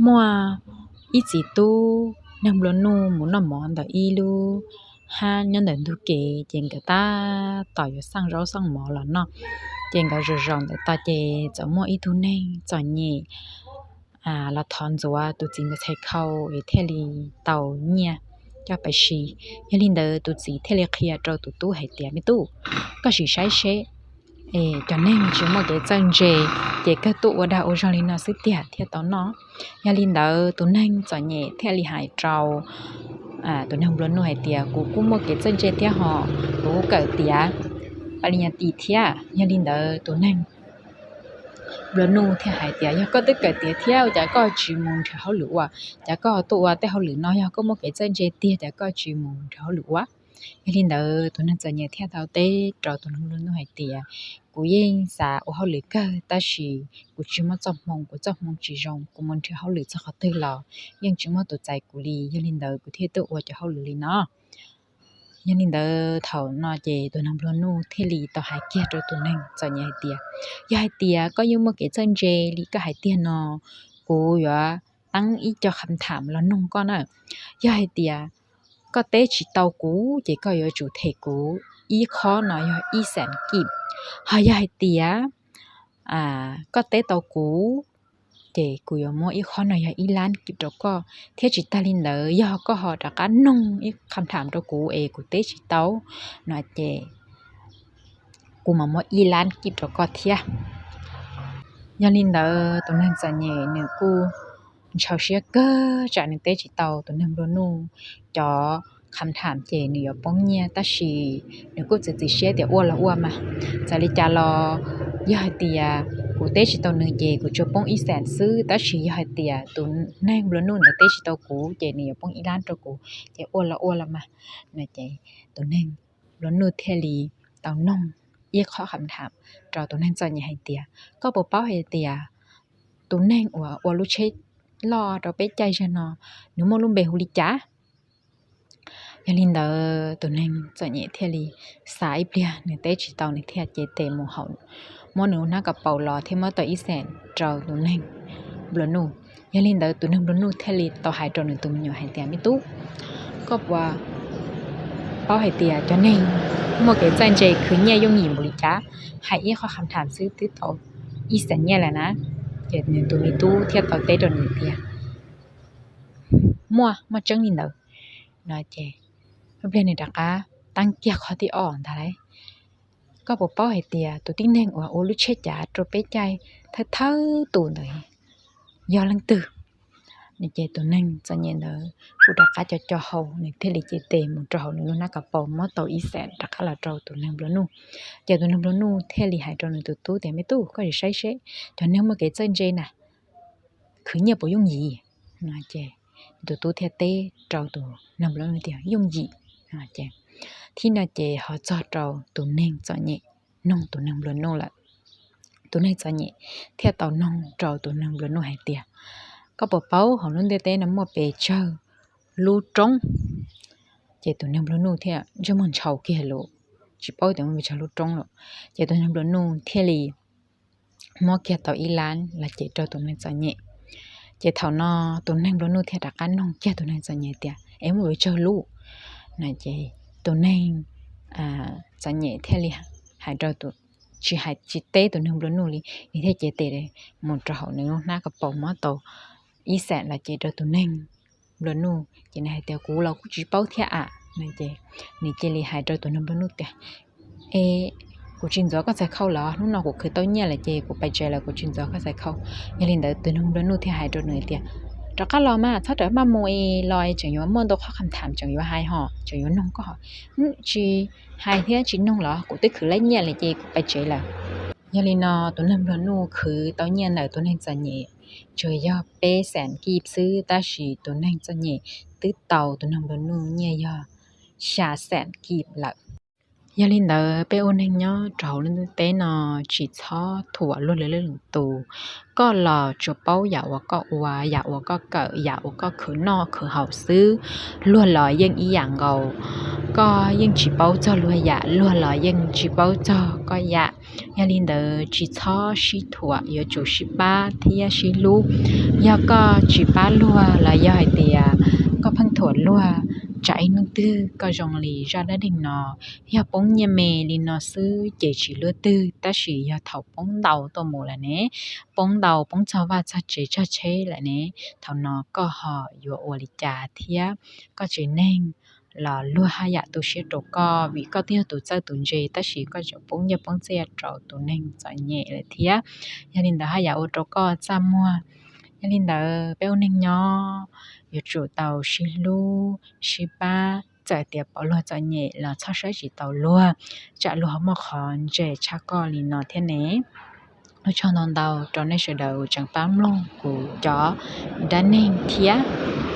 Muaj ib txiv tub neeg nplua nuj mus noj mov ntawm ib lub hab nyob ntawm ntug kev, ces nkawd tab tom yuav xaj zaub xaj mov los noj. Ces nkawd zaum zaum ntawm tod ces txawm muaj ib tug neeg txom nyem los thov ntxuav tus txiv ntawd txhais khau es thiaj li tau nyiaj coj pais si. Yog li ntawd tus txiv thiaj li qhia rau tus tub hais tias, me tub, koj sim saib seb, cov neeg tsis muaj kev txawj ntse, ces kawg tuaj ua dag ua zog li no xwb tiag thiaj tau noj. Yog li ntawd tus neeg txom nyem thiaj li hais rau tus neeg nplua nuj hais tias, kuv kuj muaj kev txawj ntse thiab hos, kuv kuj kawm tiav pa li nyas tis thiab. Yog li ntawd tus neeg nplua nuj thiaj hais tias, yog koj twb kawm tiav thiab ua cas koj tsis mus nrhiav hauj lwm ua? Cas koj tuaj ua tej hauj lwm no? Yog koj muaj kev txawj ntse tiag cas koj tsis mus nrhiav hauj lwm ua? Yog li ntawd tus neeg txom nyem thiaj tau teb rau tus neeg nplua nuj hais tias, kuv yeej xav ua hauj lwm kawg tab sis kuv tsis muaj txoj hmoo, kuv txoj hmoo tsis zoo, kuv mus nrhiav hauj lwm txog qhov twg los yeej tsis muaj tus txais kuv li. Yog li ntawd kuv thiaj tuaj ua cov hauj lwm li no. Yog li ntawd thaum no ces tus neeg nplua nuj thiaj li tau hais kiag rau tus neeg txom nyem hais tias, yog hais tias koj yeej muaj kev txawj ntse li koj hais tiag no, kuv yuav teeb ib co kham tham los noog koj na. Yog hais tias koj teb tsis tau kuv ces koj yuav tsum them kuv ib khob no yog ib xees kib. Hos yog hais tias koj teb tau kuv, ces kuv yuav muab ib khob no yog ib lab kib rau koj, thiab tsis tag li ntawd yog koj ho rov qab noog ib kham tham rau kuv es kuv teb tsis tau no ces kuv mam muab ib lab kib rau koj thiab. Yog li ntawd tus neeg txom nyem nws kuj ntshaw siab kawg tsam nws teb tsis tau tus neeg nplua nuj cov kham tham ces nws yuav poob nyiaj, tab sis nws kuj txiav txim siab tias ua los ua mas, txawm li cas los yog hais tias kuv teb tsis tau nws ces kuv tsuas poob ib xees xwb, tab sis yog hais tias tus neeg nplua nuj ntawd teb tsis tau kuv ces nws yuav poob ib lab rau kuv, ces ua los ua los mas. No ces tus neeg nplua nuj thiaj li tau noog ib qho kham tham rau tus neeg txom nyem hais tias, koj puas paub hais tias tus neeg uas ua lub tsheb loj rau peb caij zag no, nws muaj lub npe hu li cas? Yog li ntawd tus neeg txom nyem thiaj li xav ib pliag, nws teb tsis tau nws thiaj cev tes mus hau, muab nws lub hnab kas paus los thiab muab tau ib xees rau tus neeg nplua nuj. Yog li ntawd tus neeg nplua nuj thiaj li tau hais rau nws tus me nyuam hais tias, me tub, koj puas paub hais tias cov neeg muaj kev txawj ntse khwv nyiaj yooj yim npaum li cas? Hais ib qho kham tham xwb twb tau ib xees nyiaj lawm na. Ces nws tus me tub thiaj tau teb rau nws tias, muaj, muaj tseeb li ntawd. No ces ib pliag nws rov qab teeb kiag qhov thib ob ntag lauj, koj puas paub hais tias tus tib neeg uas ua lub tsheb cav rau peb caij thawj thawj tus ntawd yog leej twg? No ces tus neeg txom nyem ntawd kuj rov qab co co hau, nws thiaj li cev tes mus rau hauv nws lub hnab kas paus muab tau ib xees rov qab los rau tus neeg nplua nuj. Ces tus neeg nplua nuj thiaj li hais rau nws tus tub tias, me tub, koj sim saib seb cov neeg muaj kev txawj ntse na khwv nyiaj puas yooj yim? No ces tus tub thiaj teb rau tus neeg nplua nuj tias, yooj yim. Ces thib no ces ho txog rau tus neeg txom nyem noog tus neeg nplua nuj lawm. Tus neeg txom nyem thiaj tau noog rau tus neeg nplua nuj hais tias, koj puas paub hauv lub ntiaj teb no muaj pes tsawg lub roob? Ces tus neeg nplua nuj thiaj ntsej muag ntshau kiag lawm, tsis paub tias muaj pes tsawg lub roob lawm. Ces tus neeg nplua nuj thiaj li muab kiag tau ib lab los cev rau tus neeg txom nyem. Ces thaum no tus neeg nplua nuj thiaj rov qab noog kiag tus neeg txom nyem tias, es muaj pes tsawg lub? No ces tus neeg txom nyem thiaj li hais rau, tsis hais tsis teb tus neeg nplua nuj li, nws thiaj cev tes mus rau hauv nws lub hnab kas paus muab tau ib xees los cev rau tus neeg nplua nuj. Ces nws hais tias, kuv los kuj tsis paub thiab a. No ces nws cia li hais rau tus neeg nplua nuj tias, es kuv tsis ntxuav koj txhais khau los? Hnub no kuv khwv tau nyiaj lawm ces kuv pais tsev lawm, kuv tsis ntxuav koj txhais khau. Yog li ntawd tus neeg nplua nuj thiaj hais rau nws tias, rov qab los mas, txhob rawm maj mus es los tseem yuav muaj ntau qhov kham tham tseem yuav hais hos, tseem yuav noog koj hos. Tsis hais thiab tsis noog los? Kuv twb khwv laib nyiaj lawm ces kuv pais tsev lawm. Yog li no tus neeg nplua nuj khwv tau nyiaj ntawm tus neeg txom nyem tsuas yog peb xees kib xwb, tab sis tus neeg txom nyem twb tau tus neeg nplua nuj nyiaj yog xya xees kib lawm. Yog li ntawd peb ua neeg nyob rau hauv lub ntiaj teb no tsis txhob thuam luag lwm leej lwm tus. Koj los tsuas paub yam uas koj ua, yam uas koj kawm, yam uas koj khwv noj khwv haus xwb. Luag los yeej ib yam nkaus, koj yeej tsis paub txog luag yam, luag los yeej tsis paub txog koj yam. Yog li ntawd tsis txhob sib thuam, yuav tsum sib pab thiab sib hlub. Yog koj tsis pab luag los yog hais tias koj pheej thuam luag, tsam ib hnub twg koj zoo li zaj dab neeg no, yog poob nyiaj me li no xwb ces tsis luaj twg, tab sis yog thaum poob ntau tuaj mus lawm ne, poob ntau poob txog vaj txog tsev txog tsheb lawm ne, thaum no koj ho yuav ua li cas thiab? Koj tsev neeg los luag haj yam tu siab rau koj vim koj twb yog tus txawj tus ntse, tab sis koj tseem poob nyiaj poob txiaj rau tus neeg txom nyem lawm thiab. Yog li ntawd haj yam ua rau koj txaj muag. Yog li ntawd peb ua neeg nyob yuav tsum tau sib hlub sib pab, txawm tias pom luag txom nyem los txhob saib tsis taus luag, tsam luag muaj qhov ntse tshaj koj li no thiab ne. Ua tsaug ntau ntau rau nej sawv daws tseem pab mloog kuv cov dab neeg thiab.